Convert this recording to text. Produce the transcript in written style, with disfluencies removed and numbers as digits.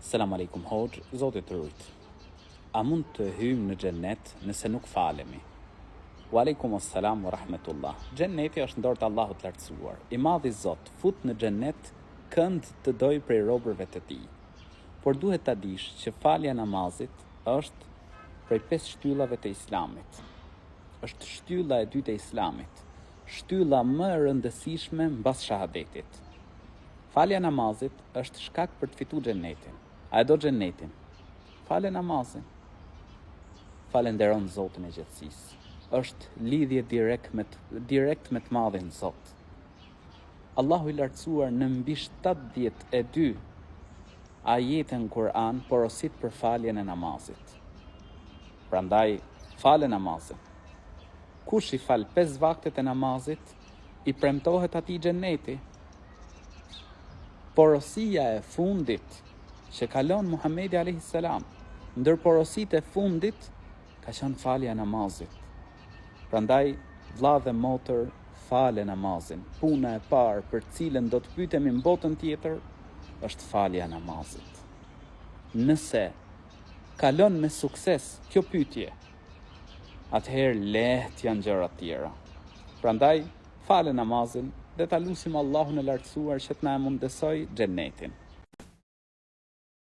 Selam alejkum hoxhë, Zoti të rujt. A mund të hyjmë në xhennet nëse nuk falemi? Wa alejkum es-selam wa rahmetullah. Xhenneti është në dorë të Allahut të Lartësuar. I madhi Zot fut në xhennet kënd të dojë prej robërve të tij. Por duhet ta dish që falja e namazit është prej pesë shtyllave të Islamit. Është shtylla e dytë e Islamit, shtylla më e rëndësishme mbas shahadetit. Falja e namazit është shkak për të fitu xhennetin. A e do xhennetin? Fale namazin. Falenderon Zotin e gjithësisë. Është lidhje direkt me të, direkt me të madhin Zot. Allahu i lartësuar në mbi 72 ajete në Kur'an porosit për faljen e namazit. Prandaj fale namazin. Kush i fal pesë vaktet e namazit, i premtohet atij xhenneti. Porosia e fundit që ka lënë Muhamedi alayhis salam, ndër porositë e fundit ka qenë falja e namazit. Prandaj vlla dhe motër fale namazin. Puna e parë për të cilën do të pyetemi në botën tjetër është falja e namazit. Nëse kalon me sukses kjo pyetje, atëherë lehtë janë gjërat tjera. Prandaj, fale namazin dhe ta lusim Allahun e Lartësuar që të na e mundësojë xhennetin.